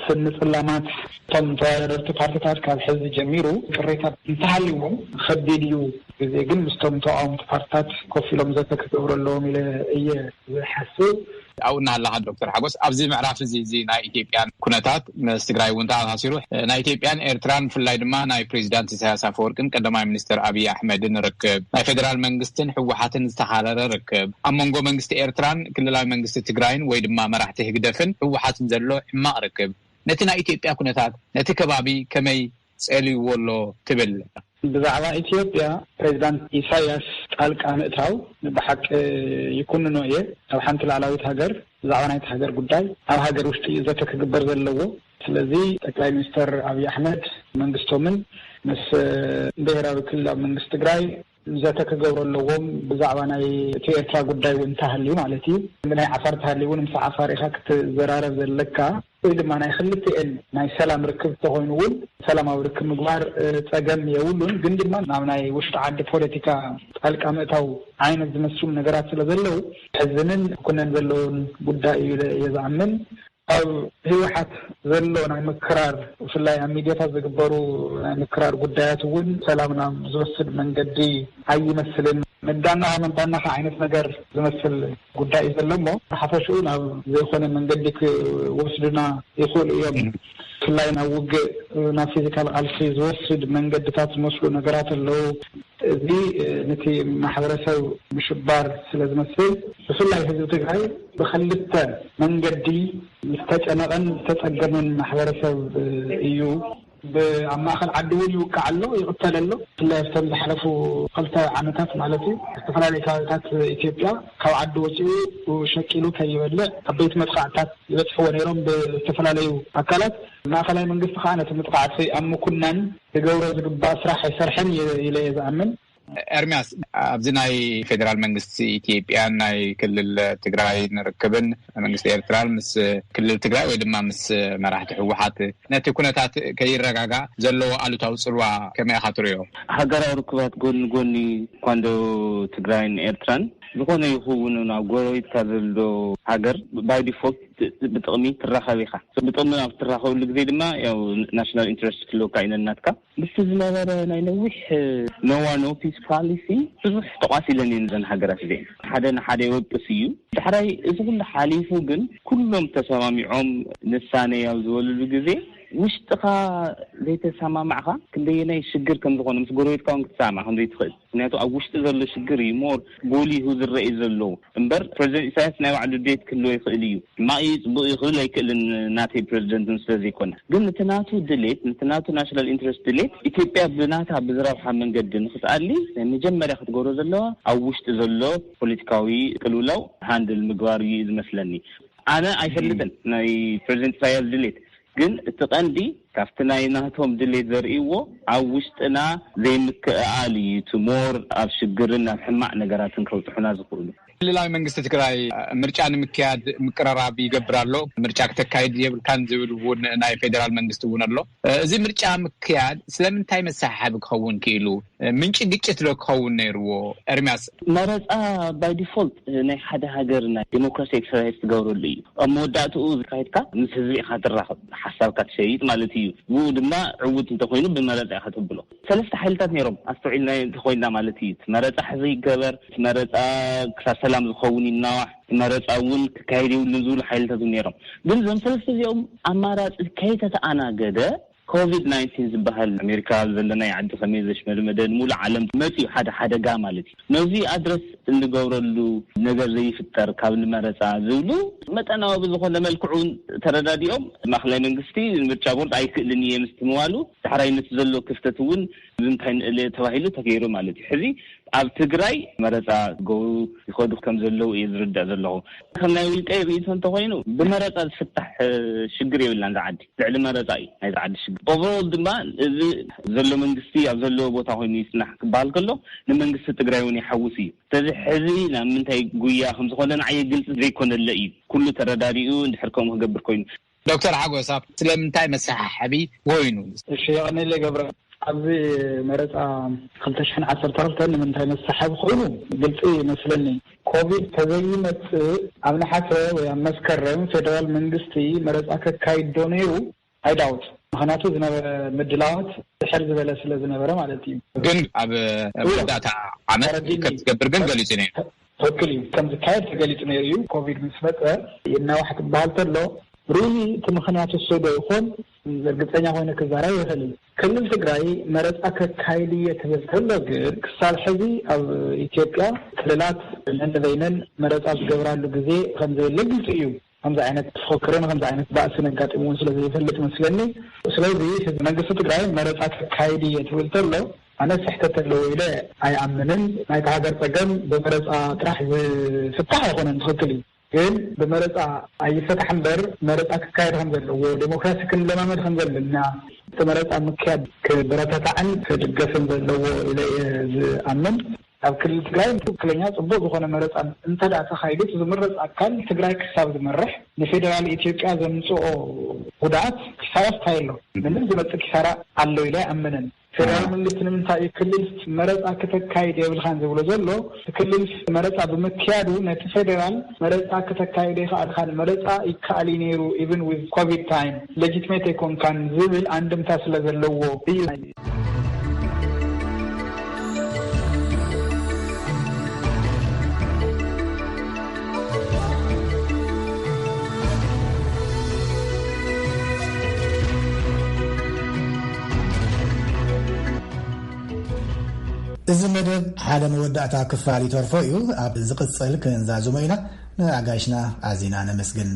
ስኒ ፅላማት እቶም ተወዳደርቲ ፓርቲታት ካብ ሕዚ ጀሚሩ ቅሬታ እንተሃልዎም ከቢድ እዩ። ግዜ ግን ምስቶም ተቃወምቲ ፓርቲታት ኮፍ ኢሎም ዘተ ክገብሩ ኣለዎም ኢለ እየ ዝሓስብ። ኣብኡ እናሃለኻ ዶክተር ሓጎስ፣ ኣብዚ ምዕራፍ እዚ፣ እዚ ናይ ኢትዮጵያን ኩነታት ምስ ትግራይ እውን ተኣሳሲሩ፣ ናይ ኢትዮጵያን ኤርትራን ብፍላይ ድማ ናይ ፕሬዚዳንት ኢሳያስ ኣፈወርቅን ቀዳማይ ሚኒስትር ኣብይ ኣሕመድን ርክብ፣ ናይ ፌደራል መንግስትን ህወሓትን ዝተኻረረ ርክብ፣ ኣብ መንጎ መንግስቲ ኤርትራን ክልላዊ መንግስቲ ትግራይን ወይ ድማ መራሕቲ ህግደፍን ህወሓትን ዘሎ ሕማቕ ርክብ፣ ነቲ ናይ ኢትዮጵያ ኩነታት፣ ነቲ ከባቢ ከመይ ጸልይዎ ኣሎ ትብል? ብዛዕባ ኢትዮጵያ ፕሬዚዳንት ኢሳያስ ጣልቃ ምእታው ብሓቂ ይኩንኖ እየ። ኣብ ሓንቲ ላዕላዊት ሃገር ብዛዕባ ናይቲ ሃገር ጉዳይ ኣብ ሃገር ውሽጢ እዩ ዘተ ክግበር ዘለዎ። ስለዚ ጠቅላይ ሚኒስተር ኣብይ ኣሕመድ መንግስቶምን ምስ ብሄራዊ ክልላዊ መንግስቲ ትግራይ ዘተ ክገብሩ ኣለዎም። ብዛዕባ ናይ እቲ ኤርትራ ጉዳይ እውን እንተሃልዩ ማለት እዩ። ብናይ ዓፋር እንተሃልዩ እውን ምስ ዓፋር ኢኻ ክትዘራረብ ዘለካ። ወይ ድማ ናይ ክልቲኤን ናይ ሰላም ርክብ እንተኾይኑ እውን ሰላማዊ ርክብ ምግባር ጸገም የብሉን። ግን ድማ ናብ ናይ ውሽጢ ዓዲ ፖለቲካ ጣልቃ ምእታው ዓይነት ዝመስሉ ነገራት ስለ ዘለዉ ሕዝንን ኩነን ዘለውን ጉዳይ እዩ ኢለ እየ ዝኣምን። ኣብ ህወሓት ዘሎ ናይ ምክራር፣ ብፍላይ ኣብ ሚድያታት ዝግበሩ ናይ ምክራር ጉዳያት እውን ሰላም ናብ ዝወስድ መንገዲ ኣይመስልን። መዳናኻ መዳናኻ ዓይነት ነገር ዝመስል ጉዳይ እዩ ዘሎ እሞ፣ ብሓፈሽኡ ናብ ዘይኮነ መንገዲ ክወስዱና ይኽእሉ እዮም። ብፍላይ ናብ ውግእ፣ ናብ ፊዚካል ቃልሲ ዝወስድ መንገድታት ዝመስሉ ነገራት ኣለዉ። እዚ ነቲ ማሕበረሰብ ምሽባር ስለ ዝመስል፣ ብፍላይ ህዝቢ ትግራይ ብክልተ መንገዲ ዝተጨነቐን ዝተጸገመን ማሕበረሰብ እዩ። ብ-፣ ኣብ ማእኸል ዓዲ እውን ይውቃዕ ኣሎ፣ ይቕተል ኣሎ። ብፍላይ ኣብቶም ዝሓለፉ ክልተ ዓመታት ማለት እዩ፣ ዝተፈላለዩ ከባቢታት ኢትዮጵያ ካብ ዓዲ ወፂኡ ሸቂሉ ከይበልዕ ዓበይቲ መጥቃዕትታት ይበፅሕዎ ነይሮም ብዝተፈላለዩ ኣካላት። ማእኸላይ መንግስቲ ከዓ ነቲ መጥቃዕቲ ኣብ ምኩናን ዝገብሮ ዝግባእ ስራሕ ኣይሰርሐን የ-፣ ኢለ እየ ዝኣምን። ኤርሚያስ፣ ኣብዚ ናይ ፌዴራል መንግስቲ ኢትዮጵያን ናይ ክልል ትግራይን ርክብን መንግስቲ ኤርትራን ምስ ክልል ትግራይ ወይ ድማ ምስ መራሕቲ ህወሓት ነቲ ኩነታት ከይረጋጋእ ዘለዎ ኣሉታዊ ፅልዋ ከመይ ኢኻ ትርእዮ? ሃገራዊ ርክባት ጎኒ ጎኒ እኳ እንዶ ትግራይን ኤርትራን፣ ዝኾነ ይኸውን ኣብ ጎረቤትካ ዘሎ ሃገር ባይ ዲፎልት ብጥቕሚ ትራኸብ ኢኻ። ብጥቕሚ ኣብ ትራኸብሉ ግዜ ድማ ያው ናሽናል ኢንትረስት ክህልወካ እዩ ነናትካ። ምስቲ ዝነበረ ናይ ነዊሕ no war no peace ፖሊሲ ብዙሕ ተቋሲለን እየን እዘን ሃገራት እዚአን። ሓደ ንሓደ ይወቅስ እዩ። ዳሕራይ እዚ ኩሉ ሓሊፉ ግን ኩሎም ተሰማሚዖም ንሳነ ኣብ ዝበልሉ ግዜ ውሽጥኻ ዘይተሰማማዕኻ ክንደየናይ ሽግር ከም ዝኾነ ምስ ጎረቤትካ እውን ክትሰማማዕ ከም ዘይትኽእል። ምክንያቱ ኣብ ውሽጢ ዘሎ ሽግር እዩ ሞር ጎሊሁ ዝረአ ዘሎ። እምበር ፕረዚደንት ኢሳያስ ናይ ባዕሉ ድሌት ክህልዎ ይኽእል እዩ። ሕማቕ እዩ፣ ጽቡቕ እዩ ክብል ኣይክእልን ናተይ ፕረዚደንት እውን ስለ ዘይኮነ። ግን ነቲ ናቱ ድሌት፣ ነቲ ናቱ ናሽናል ኢንትረስት ድሌት ኢትዮጵያ ብናታ ብዝረብሓ መንገዲ ንኽትኣሊ ናይ መጀመርያ ክትገብሮ ዘለዋ ኣብ ውሽጢ ዘሎ ፖለቲካዊ ቅልውላው ሃንድል ምግባር እዩ ዝመስለኒ። ኣነ ኣይፈልጥን ናይ ፕረዚደንት ኢሳያስ ድሌት፣ ግን እቲ ቀንዲ ካብቲ ናይ ናቶም ድሌት ዘርእይዎ ኣብ ውሽጥና ዘይምክእኣል እዩ እቲ ሞር ኣብ ሽግርን ናብ ሕማቕ ነገራትን ከብፅሑና ዝኽእሉ። ክልላዊ መንግስቲ ትግራይ ምርጫ ንምክያድ ምቅረራብ ይገብር ኣሎ። ምርጫ ክተካይድ የብልካን ዝብል እውን ናይ ፌዴራል መንግስቲ እውን ኣሎ። እዚ ምርጫ ምክያድ ስለምንታይ መሰሓሓቢ ክኸውን ክኢሉ? ምንጪ ግጭት ዶ ክኸውን ነይርዎ? ኤርሚያስ። መረፃ ባይ ዲፎልት ናይ ሓደ ሃገር ናይ ዴሞክራሲ ኤክሰርሳይዝ ትገብረሉ እዩ። ኣብ መወዳእትኡ ዝካየድካ ምስ ህዝቢ ኢኻ ትራኸብ፣ ሓሳብካ ትሸይጥ ማለት እዩ። ብኡ ድማ ዕውት እንተኮይኑ ብመረፃ ኢኻ ትብሎ። ሰለስተ ሓይልታት ነይሮም ኣስተውዒልና እንተኮይንና ማለት እዩ። እቲ መረፃ ሕዚ ይገበር፣ እቲ መረፃ ክሳብ ሰላም ዝኸውን ይናዋሕ፣ እቲ መረፃ እውን ክካየድ የብሉን ዝብሉ ሓይልታት እውን ነይሮም። ግን እዞም ሰለስተ እዚኦም ኣማራፂ ከይተተኣናገደ ኮቪድ ናይንቲን ዝበሃል ኣሜሪካ ዘለናይ ዓዲ ከመይ ዘሽመድመደ ንሙሉእ ዓለም መፂኡ ሓደ ሓደጋ ማለት እዩ። ነዚ ኣድረስ እንገብረሉ ነገር ዘይፍጠር ካብ ንመረፃ ዝብሉ መጠናዊ ብዝኾነ መልክዑ እውን ተረዳዲኦም ማእኸላይ መንግስቲ ምርጫ ቦርድ ኣይክእልን እየ ምስ ምባሉ ዳሕራይ ነቲ ዘሎ ክፍተት እውን ንምንታይ ንእለ ተባሂሉ ተገይሩ ማለት እዩ። ሕዚ ኣብ ትግራይ መረፃ ገው ይኸዱ ከም ዘለዉ እየ ዝርዳእ ዘለኹ። ከም ናይ ውልቀይ ርእይቶ እንተኾይኑ ብመረፃ ዝፍታሕ ሽግር የብላን እዛ ዓዲ። ልዕሊ መረፃ እዩ ናይዚ ዓዲ ሽግር። ኦቨሮል ድማ እዚ ዘሎ መንግስቲ ኣብ ዘለዎ ቦታ ኮይኑ ይፅናሕ ክበሃል ከሎ ንመንግስቲ ትግራይ እውን ይሓውስ እዩ። ስለዚ ሕዚ ናብ ምንታይ ጉያ ከም ዝኾነ ንዓየ ግልፂ ዘይኮነለ እዩ። ኩሉ ተረዳዲኡ እንድሕር ከምኡ ክገብር ኮይኑ። ዶክተር ሓጎስ ኣብ ስለምንታይ መሰሓሓቢ ኮይኑ? እሺ፣ የቐነለ ገብረ። ኣብዚ መረፃ ክልተ ሽሕን ዓሰርተ ክልተን ንምንታይ መሰሓቢ ኮይኑ ግልፂ ይመስለኒ። ኮቪድ ተዘይመፅእ ኣብ ነሓሰ ወይ ኣብ መስከረም ፌደራል መንግስቲ መረፃ ከካይድ ዶ ነይሩ? ኣይዳውት። ምክንያቱ ዝነበረ ምድላዋት ድሕር ዝበለ ስለ ዝነበረ ማለት እዩ። ግን ኣብ መወዳእታ ዓመት ከም ዝገብር ግን ገሊጹ ነይሩ። ትክክል እዩ፣ ከም ዝካየድ ተገሊጹ ነይሩ እዩ። ኮቪድ ምስ መፀ ይናዋሕ ትበሃል ተሎ ሪሊ እቲ ምክንያት እሱ ዶ ይኾን እርግፀኛ ኮይነ ክዛረብ ይኽእል እዩ። ክልል ትግራይ መረፃ ከካይድ እየ ትብል ተሎ ግን ክሳብ ሕዚ ኣብ ኢትዮጵያ ክልላት ነንበይነን መረፃ ዝገብራሉ ግዜ ከም ዘየለ ግልፂ እዩ። ከምዚ ዓይነት ፍክክርን ከምዚ ዓይነት ባእስን ኣጋጢምዎ ስለ ዘይፈልጥ መስለኒ። ስለዚ ህዝቢ መንግስቲ ትግራይ መረፃ ከካይድ እየ ትብል ተሎ ኣነ ስሕተት ኣለዎ ኢለ ኣይኣምንን። ናይታ ሃገር ፀገም ብመረፃ ጥራሕ ዝፍታሕ ኣይኮነን፣ ትኽክል እዩ። ግን ብመረፃ ኣይፈታሕ እምበር መረፃ ክካየድ ከም ዘለዎ፣ ዴሞክራሲ ክንለማመድ ከም ዘለና፣ እቲ መረፃ ምክያድ ክበረታታዕን ክድገፍን ዘለዎ ኢለ እየ ዝኣምን። ኣብ ክልል ትግራይ ትክክለኛ ፅቡቅ ዝኾነ መረፃ እንተዳ ተኻይዱ ዝምረፅ ኣካል ትግራይ ክሳብ ዝመርሕ ንፌደራል ኢትዮጵያ ዘምፅኦ ጉድኣት ኪሳራ እንታይ ኣሎ? ምንም ዝመፅእ ኪሳራ ኣሎ ኢለ ኣይኣምንን። ፌደራል መንግስቲ ንምንታይ እዩ ክልል መረፃ ክተካይድ የብልካን ዝብሎ ዘሎ? ክልል መረፃ ብምክያዱ ነቲ ፌደራል መረፃ ክተካይዶ ይኽኣልካን መረፃ ይከኣል እዩ ነይሩ even with ኮቪድ ታይም ሌጂትሜት ኣይኮንካን ዝብል ኣንድምታ ስለ ዘለዎ እዩ። እዚ መደብ ሓደ መወዳእታ ክፋል ይተርፎ እዩ። ኣብ ዝቕጽል ክንዛዝሞ ኢና። ንኣጋይሽና ኣዚና ነመስግን።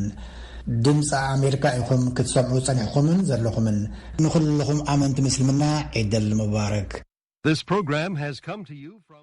ድምፂ ኣሜሪካ ኢኹም ክትሰምዑ ጸኒሕኩምን ዘለኹምን። ንኹልኹም ኣመንቲ ምስልምና ዒደል ሙባረክ። This program has come to you from